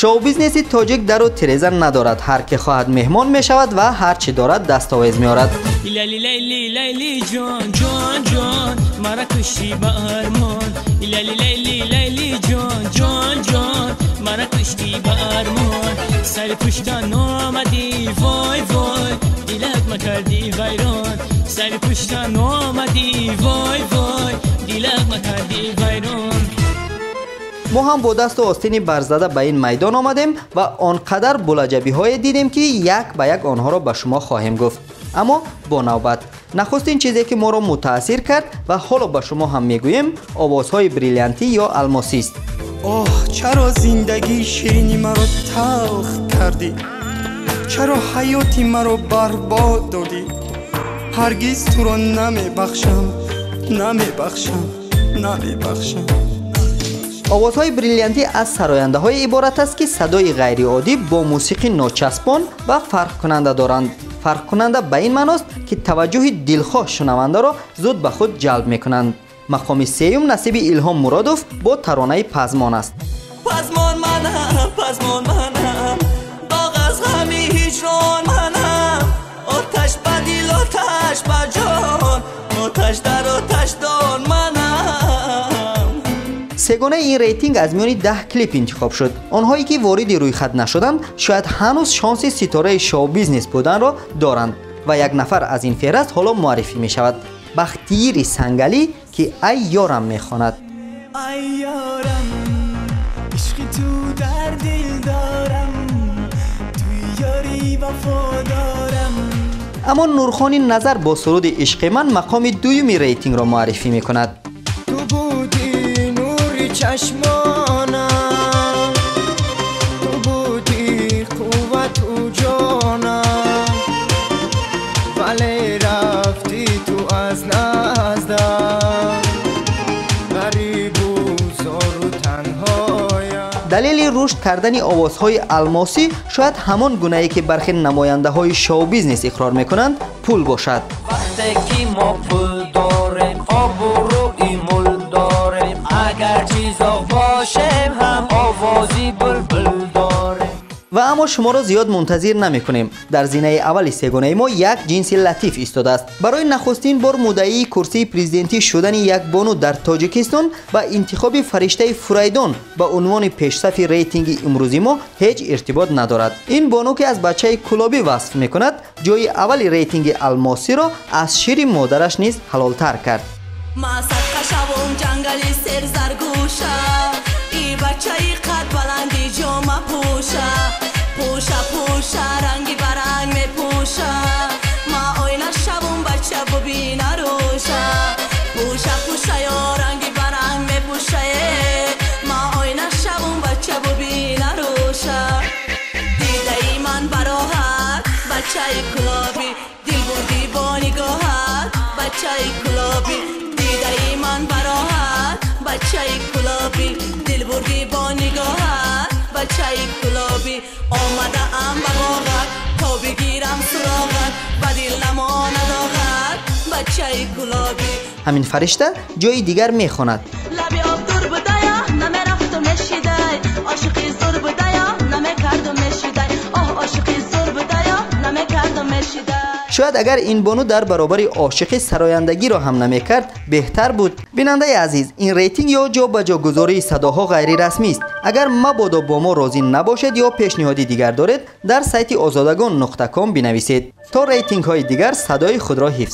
Шоу-бизнеси тоҷик дару тиреза надорад. Ҳар ки хоҳад, меҳмон мешавад ва ҳар чӣ дорад, дастовез меорад. Лайли, Лайли, Лайли ҷон, ҷон, ҷон, мара кушти ба армон. Лайли, Лайли, Лайли ҷон, ҷон, ҷон, мара кушти ба армон. Сари пуштан омадӣ, вой, вой, дилак макарди вайрон. Сари пуштан омадӣ, вой, вой, дилак макарди вайрон. Мо ҳам бо дасту остини барзада ба ин майдон омадем ва он қадар булаҷабиҳое дидем, ки як ба як онҳоро ба шумо хоҳем гуфт, аммо бо навбат. Нахустин чизе, ки моро мутаассир кард ва ҳоло ба шумо ҳам мегӯем, овозҳои бриллиантӣ ё алмосист. Оҳ, чаро зиндагии ширини маро талх кардӣ? Чаро ҳаёти маро барбод додӣ? Ҳаргиз туро намебахшам, намебахшам, намебахшам. Овозҳои бриллиантӣ аз сарояндаҳое иборат аст, ки садои ғайриоддӣ бо мусиқӣ ночаспон ва фарқкунанда доранд. Фарқкунанда ба ин маъност, ки таваҷҷӯҳи дилхоҳ шунавандаро зуд ба худ ҷалб мекунанд. Мақоми сеюм насиби Илҳом Муродов бо таронаи «Пазмон» аст. Пазмон манам, пазмон манам, доғ аз ғами ҳиҷрон манам, оташ ба дил, оташ ба ҷон, оташ дар оташдон манам. Сегонаи ин рейтинг аз миёни 10 клип интихоб шуд. Онҳое, ки вориди рӯйхат нашуданд, шояд ҳанӯз шонси ситораи шоу-бизнес буданро доранд ва як нафар аз ин феҳраст ҳоло муаррифӣ мешавад: Бахтиири Сангалӣ, ки «Ай ёрам» мехонад. Ай ёрам, ишқи ту дар дил дорам, туи ёри вафодорам. Аммо Нурхони Назар бо суруди «Ишқи ман» мақоми дуюми рейтингро муаррифӣ мекунад. Ту будӣ нури чашмонам, ту будӣ қуввату ҷонам, вале рафтӣ ту аз наздам, ғарибу зору танҳоям. Далели рушд кардани овозҳои алмосӣ шояд ҳамон гунае, ки бархе намояндаҳои шоу-бизнес иқрор мекунанд, пул бошад. Вақте ки мо пул дорем, обрӯи мул дорем, агар чизо бошем ҳам, овози булбул дорем. Ва аммо шуморо зиёд мунтазир намекунем. Дар зинаи аввали сегонаи мо як ҷинси латиф истодааст. Барои нахустин бор муддаии курсии президентӣ шудани як бону дар Тоҷикистон ба интихоби фариштаи Фурайдон ба унвони пешсафи рейтинги имрӯзи мо ҳеҷ иртибот надорад. Ин бону, ки аз бачаи кулобӣ васф мекунад, ҷои аввали рейтинги алмосиро аз шири модараш низ ҳалолтар кард. Ма садқа шавум ҷангали серзаргӯша, и бачаи қад баланди ҷома пӯша, пӯша, пӯша, ранги баранг мепӯша. Ма оина шавум, бача бубина рӯша, пӯша, пӯша, ё ранги баранг мепӯшае. Ма оина шавум, бача бубина рӯша. Дидаи ман бароҳат, бачаи кулобӣ, дил бурдӣ бо нигоҳат, бачаи кулобӣ. Дидаи ман бароҳат, бачаи кулобӣ, дил бурдӣ бо нигоҳат, бачаи кулобӣ. Омадаам ба боғат, то бигирам суроғат, ба дил намонад оғат, бачаи кулобӣ. Ҳамин фаришта ҷои дигар мехонад. Лаби об дур будая, намерафту мешидай, ошиқи зур будая, намекарду мешидай, оҳ, ошиқи зур будая, намекарду мешидай. Шояд агар ин бону дар баробари ошиқӣ сарояндагиро ҳам намекард, беҳтар буд. Бинандаи азиз, ин рейтинг ё ҷо ба ҷогузории садоҳо ғайрирасмист. Агар мабодо бо мо розӣ набошед ё пешниҳоди дигар доред, дар сайти озодагон.ком бинависед. То рейтингҳои дигар садои худро ҳифз.